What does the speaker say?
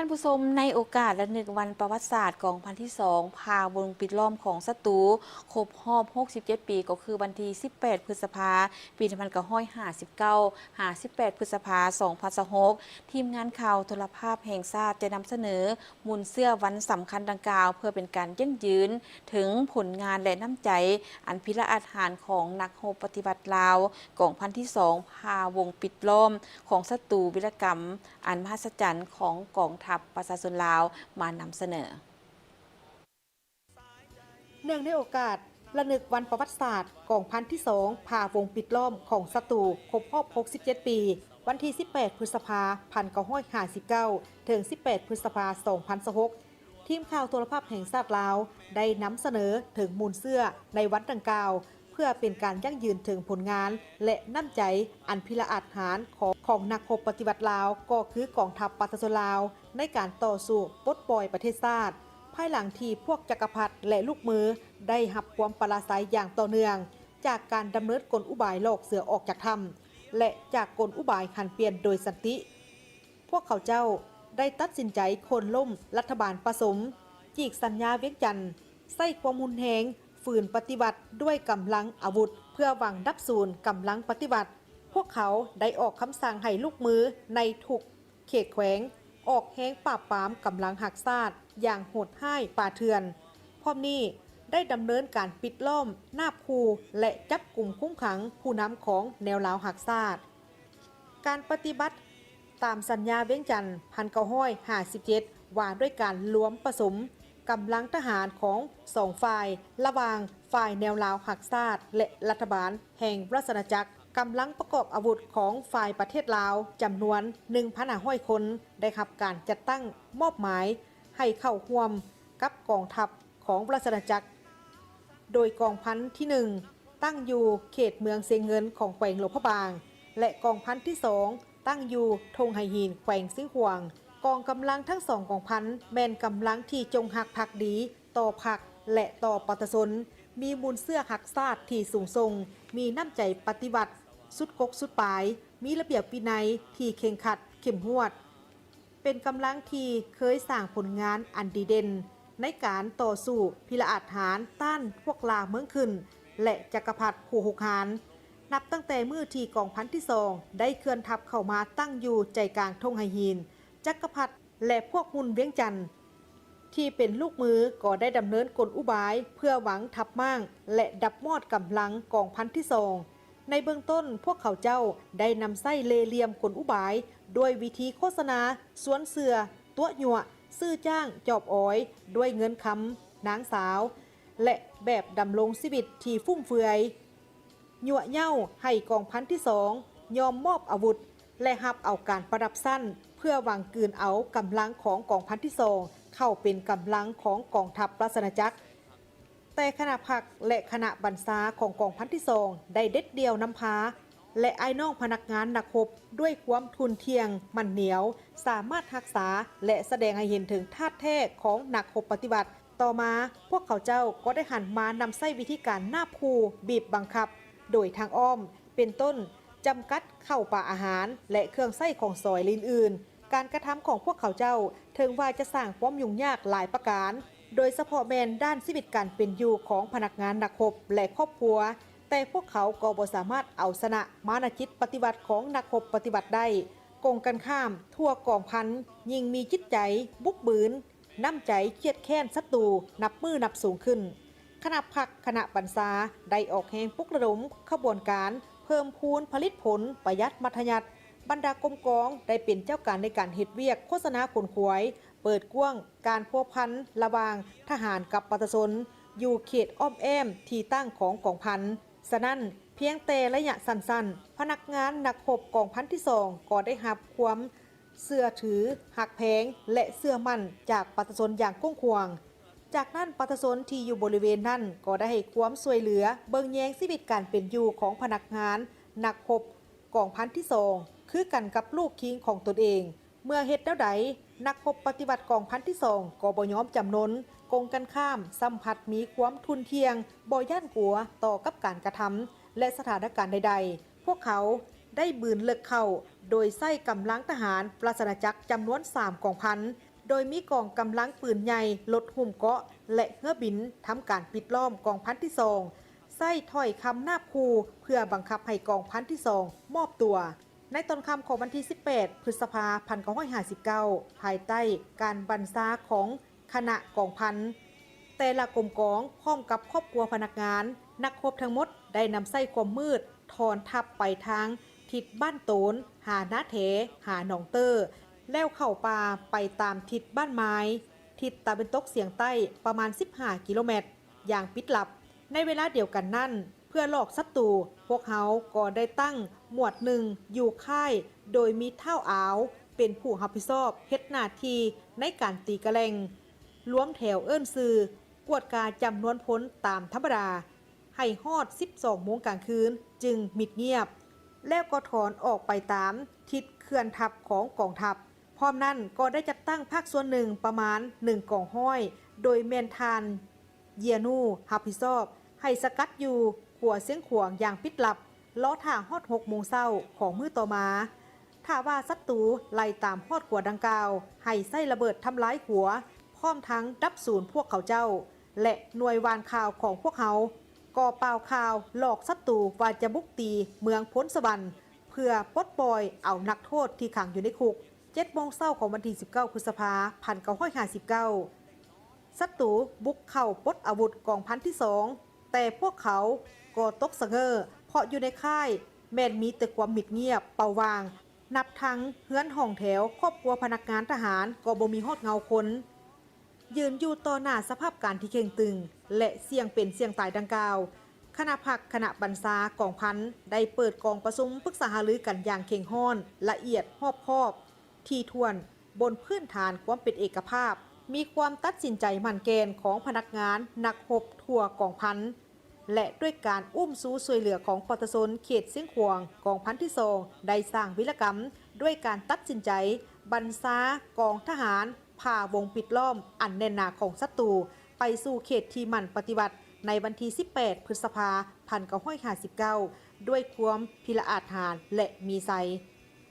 ທ່ານຜູ້ຊົມ, ໃນໂອກາດລະນຶກວັນປະຫວັດສາດກອງພັນທີສອງ ພາວົງປິດລ້ອມຂອງສັດຕູ ຄົບຮອບຫົກສິບເຈັດປີ ກໍຄືວັນທີສິບແປດ ພຶດສະພາ ປີໜຶ່ງພັນເກົ້າຮ້ອຍຫ້າສິບເກົ້າ ຫາ ສິບແປດ ພຶດສະພາ ສອງພັນຊາວຫົກ ທີມງານຂ່າວໂທລະພາບແຫ່ງຊາດຈະນຳສະເໜີມູນເຊື້ອວັນສຳຄັນດັ່ງກ່າວ ເພື່ອເປັນການຢັ້ງຢືນເຖິງຜົນງານ ແລະ ນ້ຳໃຈອັນພິລະອາດຫານຂອງນັກຮົບປະຕິວັດລາວ ກອງພັນທີສອງ ພາວົງປິດລ້ອມຂອງສັດຕູ ວິລະກຳອັນມະຫັດສະຈັນຂອງກອງທັບປະຊາຊົນລາວ ມານຳສະເໜີ. ເນື່ອງໃນໂອກາດລະນຶກວັນປະຫວັດສາດກອງພັນທີສອງ ພາວົງປິດລ້ອມຂອງສັດຕູ ຄົບຮອບຫົກສິບເຈັດປີ ວັນທີສິບແປດ ພຶດສະພາ ພັນເກົ້າຮ້ອຍຫ້າສິບເກົ້າ ເຖິງ ສິບແປດ ພຶດສະພາ ສອງພັນຊາວຫົກ ທີມຂ່າວໂທລະພາບແຫ່ງຊາດລາວ ໄດ້ນຳສະເໜີເຖິງມູນເຊື້ອໃນວັນດັ່ງກ່າວ ເພື່ອເປັນການຢັ້ງຢືນເຖິງຜົນງານ ແລະ ນ້ຳໃຈອັນພິລະອາດຫານຂອງ ຂອງນັກຮົບປະຕິວັດລາວ ກໍຄືກອງທັບປະຊາຊົນລາວ ໃນການຕໍ່ສູ້ປົດປ່ອຍປະເທດຊາດ ພາຍຫຼັງທີ່ພວກຈັກກະພັດ ແລະ ລູກມືໄດ້ຮັບຄວາມປະລາໄຊຢ່າງຕໍ່ເນື່ອງ ຈາກການດຳເນີນກົນອຸບາຍຫຼອກເສືອອອກຈາກຖ້ຳ ແລະ ຈາກກົນອຸບາຍຫັນປ່ຽນໂດຍສັນຕິ. ພວກເຂົາເຈົ້າໄດ້ຕັດສິນໃຈໂຄ່ນລົ້ມລັດຖະບານປະສົມ, ຈີກສັນຍາວຽງຈັນ, ໃຊ້ຄວາມຮຸນແຮງ, ຝືນປະຕິວັດດ້ວຍກຳລັງອາວຸດ ເພື່ອຫວັງດັບສູນກຳລັງປະຕິວັດ. ພວກເຂົາໄດ້ອອກຄຳສັ່ງໃຫ້ລູກມືໃນທຸກເຂດແຂວງ ອອກແຮງປາບປາມກຳລັງຮັກຊາດຢ່າງໂຫດຮ້າຍປ່າເຖື່ອນ. ພ້ອມນີ້ໄດ້ດຳເນີນການປິດລ້ອມ, ນາບຂູ່ ແລະ ຈັບກຸມຄຸມຂັງຜູ້ນຳຂອງແນວລາວຮັກຊາດ. ການປະຕິບັດຕາມສັນຍາວຽງຈັນ ພັນເກົ້າຮ້ອຍຫ້າສິບເຈັດ ວ່າດ້ວຍການລວມປະສົມກຳລັງທະຫານຂອງສອງຝ່າຍ ລະຫວ່າງຝ່າຍແນວລາວຮັກຊາດ ແລະ ລັດຖະບານແຫ່ງລາຊະອານາຈັກ. ກຳລັງປະກອບອາວຸດຂອງຝ່າຍປະເທດລາວຈຳນວນໜຶ່ງພັນຫ້າຮ້ອຍຄົນ ໄດ້ຮັບການຈັດຕັ້ງມອບໝາຍໃຫ້ເຂົ້າຮ່ວມກັບກອງທັບ ຂອງລາຊະອານາຈັກ ໂດຍກອງພັນທີໜຶ່ງ ຕັ້ງຢູ່ເຂດເມືອງຊຽງເງິນຂອງແຂວງຫຼວງພະບາງ ແລະ ກອງພັນທີສອງ ຕັ້ງຢູ່ທົ່ງໄຫຫີນແຂວງຊຽງຂວາງ. ກອງກຳລັງທັງສອງກອງພັນ ແມ່ນກຳລັງທີ່ຈົງຮັກພັກດີຕໍ່ພັກ ແລະ ຕໍ່ປະຊາຊົນ, ມີມູນເຊື້ອຮັກຊາດທີ່ສູງສົ່ງ, ມີນ້ຳໃຈປະຕິວັດສຸດກົກສຸດປາຍ, ມີລະບຽບວິໄນທີ່ເຄັ່ງຄັດເຂັ້ມງວດ. ເປັນກຳລັງທີ່ເຄີຍສ້າງຜົນງານອັນດີເດັ່ນໃນການຕໍ່ສູ້ພິລະອາດຫານຕ້ານພວກລ່າເມືອງຂຶ້ນ ແລະ ຈັກກະພັດຜູ້ຮຸກຮານ. ນັບຕັ້ງແຕ່ມື້ທີ່ກອງພັນທີສອງໄດ້ເຄື່ອນທັບເຂົ້າມາຕັ້ງຢູ່ໃຈກາງທົ່ງໄຫຫີນ, ຈັກກະພັດ ແລະ ພວກຮຸ່ນວຽງຈັນ ທີ່ເປັນລູກມືກໍໄດ້ດຳເນີນກົນອຸບາຍເພື່ອຫວັງທັບມ້າງ ແລະ ດັບມອດກຳລັງກອງພັນທີສອງ. ໃນເບື້ອງຕົ້ນ, ພວກເຂົາເຈົ້າໄດ້ນຳໃຊ້ເລ່ຫຼ່ຽມກົນອຸບາຍດ້ວຍວິທີໂຄສະນາຊວນເຊື່ອ, ຕົວະຍົວະ, ຊື້ຈ້າງ, ຈອບອອຍດ້ວຍເງິນຄຳ, ນາງສາວ ແລະ ແບບດຳລົງຊີວິດທີ່ຟຸມເຟືອຍ, ຍົວະເຍົ້າໃຫ້ກອງພັນທີສອງຍອມມອບອາວຸດ ແລະ ຮັບເອົາການປະດັບຊັ້ນ ເພື່ອຫວັງກືນເອົາກຳລັງຂອງກອງພັນທີສອງເຂົ້າເປັນກຳລັງຂອງກອງທັບລາຊະອານາຈັກ. ແຕ່ຄະນະພັກ ແລະ ຄະນະບັນຊາຂອງກອງພັນທີສອງໄດ້ເດັດດ່ຽວນຳພາ ແລະ ອ້າຍນ້ອງພະນັກງານນັກຮົບດ້ວຍຄວາມທຸ່ນທ່ຽງໝັ້ນໜຽວ ສາມາດຮັກສາ ແລະ ສະແດງໃຫ້ເຫັນເຖິງທາດແທ້ຂອງນັກຮົບປະຕິວັດ. ຕໍ່ມາ, ພວກເຂົາເຈົ້າກໍໄດ້ຫັນມານຳໃຊ້ວິທີການນາບຂູ່, ບີບບັງຄັບ ໂດຍທາງອ້ອມ, ເປັນຕົ້ນ, ຈຳກັດເຂົ້າປາອາຫານ ແລະ ເຄື່ອງໃຊ້ຂອງສອຍ ແລະ ອື່ນໆ. ການກະທຳຂອງພວກເຂົາເຈົ້າ ເຖິງວ່າຈະສ້າງຄວາມຫຍຸ້ງຍາກຫຼາຍປະການ, ໂດຍສະເພາະແມ່ນດ້ານຊີວິດການເປັນຢູ່ຂອງພະນັກງານນັກຮົບ ແລະ ຄອບຄົວ, ແຕ່ພວກເຂົາກໍບໍ່ສາມາດເອົາຊະນະມານະຈິດປະຕິວັດຂອງນັກຮົບປະຕິວັດໄດ້. ກົງກັນຂ້າມ, ທົ່ວກອງພັນຍິ່ງມີຈິດໃຈບຸກບືນ, ນ້ຳໃຈຄຽດແຄ້ນສັດຕູນັບມື້ນັບສູງຂຶ້ນ. ຄະນະພັກ, ຄະນະບັນຊາໄດ້ອອກແຮງປຸກລະດົມຂະບວນການເພີ່ມພູນຜະລິດຜົນ, ປະຢັດມັດທະຍັດ. ບັນດາກົມກອງໄດ້ເປັນເຈົ້າການໃນການເຮັດວຽກໂຄສະນາຂົນຂວາຍ, ເປີດກວ້າງການພົວພັນລະຫວ່າງທະຫານກັບປະຊາຊົນຢູ່ເຂດອ້ອມແອ້ມທີ່ຕັ້ງຂອງກອງພັນ. ສະນັ້ນ, ພຽງແຕ່ໄລຍະສັ້ນໆ, ພະນັກງານນັກຮົບກອງພັນທີສອງກໍໄດ້ຮັບຄວາມ ເຊື່ອຖືຮັກແພງ ແລະ ເຊື່ອໝັ້ນຈາກປະຊາຊົນຢ່າງກວ້າງຂວາງ. ຈາກນັ້ນ, ປະຊາຊົນທີ່ຢູ່ບໍລິເວນນັ້ນກໍໄດ້ໃຫ້ຄວາມຊ່ວຍເຫຼືອເບິ່ງແຍງຊີວິດການເປັນຢູ່ຂອງພະນັກງານນັກຮົບກອງພັນທີສອງ ຄືກັນກັບລູກຄິງຂອງຕົນເອງ. ເມື່ອເຮັດແນວໃດ, ນັກຮົບປະຕິວັດກອງພັນທີສອງກໍບໍ່ຍອມຈຳນົນ, ກົງກັນຂ້າມ, ຊ້ຳພັດມີຄວາມທຸ່ນທ່ຽງ, ບໍ່ຢ້ານກົວຕໍ່ກັບການກະທຳ ແລະ ສະຖານະການໃດໆ. ພວກເຂົາໄດ້ບືນເລິກເຂົ້າໂດຍໃຊ້ກຳລັງທະຫານລາຊະອານາຈັກຈຳນວນສາມກອງພັນ ໂດຍມີກອງກຳລັງປືນໃຫຍ່, ລົດຫຸ້ມເກາະ ແລະ ເຮືອບິນ ທຳການປິດລ້ອມກອງພັນທີສອງ, ໃຊ້ຖ້ອຍຄຳນາບຂູ່ ເພື່ອບັງຄັບໃຫ້ກອງພັນທີສອງມອບຕົວ. ໃນຕອນຄ່ຳຂອງວັນທີສິບແປດ ພຶດສະພາ ພັນເກົ້າຮ້ອຍຫ້າສິບເກົ້າ ພາຍໃຕ້ການບັນຊາຂອງຄະນະກອງພັນ, ແຕ່ລະກົມກອງ ພ້ອມກັບຄອບຄົວພະນັກງານ, ນັກຮົບທັງໝົດໄດ້ນຳໃຊ້ຄວາມມືດ ຖອນທັບໄປທາງທິດບ້ານໂຕນ, ຫານາແຖ, ຫາໜອງເຕີ, ແລ້ວເຂົ້າປ່າໄປຕາມທິດບ້ານມາຍ, ທິດຕາເວັນຕົກສຽງໃຕ້ປະມານສິບຫ້າກິໂລແມັດ ຢ່າງປິດລັບ. ໃນເວລາດຽວກັນນັ້ນ, ເພື່ອຫຼອກສັດຕູ, ພວກເຮົາກໍໄດ້ຕັ້ງໝວດໜຶ່ງຢູ່ຄ້າຍ, ໂດຍມີທ້າວອາວເປັນຜູ້ຮັບຜິດຊອບເຮັດໜ້າທີ່ໃນການຕີກະແຫຼ່ງ, ລວມແຖວເອີ້ນຊື່, ກວດກາຈຳນວນພົນຕາມທຳມະດາ ໃຫ້ຮອດສິບສອງໂມງກາງຄືນຈຶ່ງມິດງຽບ, ແລ້ວກໍຖອນອອກໄປຕາມທິດເຄື່ອນທັບຂອງກອງທັບ. ພ້ອມນັ້ນກໍໄດ້ຈັດຕັ້ງພາກສ່ວນໜຶ່ງປະມານໜຶ່ງກອງຮ້ອຍ ໂດຍແມ່ນທ່ານ ເຢຍນູ ຮັບຜິດຊອບ ໃຫ້ສະກັດຢູ່ຂົວຊຽງຂວາງຢ່າງປິດລັບ, ລໍຖ້າຮອດຫົກໂມງເຊົ້າຂອງມື້ຕໍ່ມາ. ຖ້າວ່າສັດຕູໄລ່ຕາມຮອດຂົວດັ່ງກ່າວ, ໃຫ້ໃຊ້ລະເບີດທຳລາຍຂົວ, ພ້ອມທັງດັບສູນພວກເຂົາເຈົ້າ ແລະ ໜ່ວຍຫວ່ານຂ່າວຂອງພວກເຮົາ ກໍປ່າວຂ່າວຫຼອກສັດຕູວ່າຈະບຸກຕີເມືອງໂພນສະຫວັນ ເພື່ອປົດປ່ອຍເອົານັກໂທດທີ່ຂັງຢູ່ໃນຄຸກ. ເຈັດໂມງເຊົ້າຂອງວັນທີສິບເກົ້າ ພຶດສະພາ ພັນເກົ້າຮ້ອຍຫ້າສິບເກົ້າ ສັດຕູບຸກເຂົ້າປົດອາວຸດກອງພັນທີສອງ, ແຕ່ພວກເຂົາກໍຕົກສະເຫງີ້ ເພາະຢູ່ໃນຄ້າຍແມ່ນມີແຕ່ຄວາມມິດງຽບເປົ່າຫວ່າງ, ນັບທັງເຮືອນຫ້ອງແຖວຄອບຄົວພະນັກງານທະຫານກໍບໍ່ມີຮອດເງົາຄົນ. ຢືນຢູ່ຕໍ່ໜ້າສະພາບການທີ່ເຄັ່ງຕຶງ ແລະ ສ່ຽງເປັນສ່ຽງຕາຍດັ່ງກ່າວ, ຄະນະພັກຄະນະບັນຊາກອງພັນໄດ້ເປີດກອງປະຊຸມປຶກສາຫາລືກັນຢ່າງເຄັ່ງຮ້ອນ, ລະອຽດ, ຮອບຄອບ, ຖີ່ຖ້ວນ, ບົນພື້ນຖານຄວາມເປັນເອກະພາບ, ມີຄວາມຕັດສິນໃຈໝັ້ນແກ່ນຂອງພະນັກງານນັກຮົບທົ່ວກອງພັນ ແລະ ດ້ວຍການອຸ້ມຊູຊ່ວຍເຫຼືອຂອງປະຊາຊົນເຂດຊຽງຂວາງ, ກອງພັນທີສອງໄດ້ສ້າງວິລະກຳດ້ວຍການຕັດສິນໃຈບັນຊາກອງທະຫານ ຜ່າວົງປິດລ້ອມອັນແໜ້ນໜາຂອງສັດຕູໄປສູ່ເຂດທີ່ໝັ້ນປະຕິວັດ ໃນວັນທີສິບແປດ ພຶດສະພາ ພັນເກົ້າຮ້ອຍຫ້າສິບເກົ້າ ດ້ວຍຄວາມພິລະອາດຫານ ແລະ ມີໄຊ.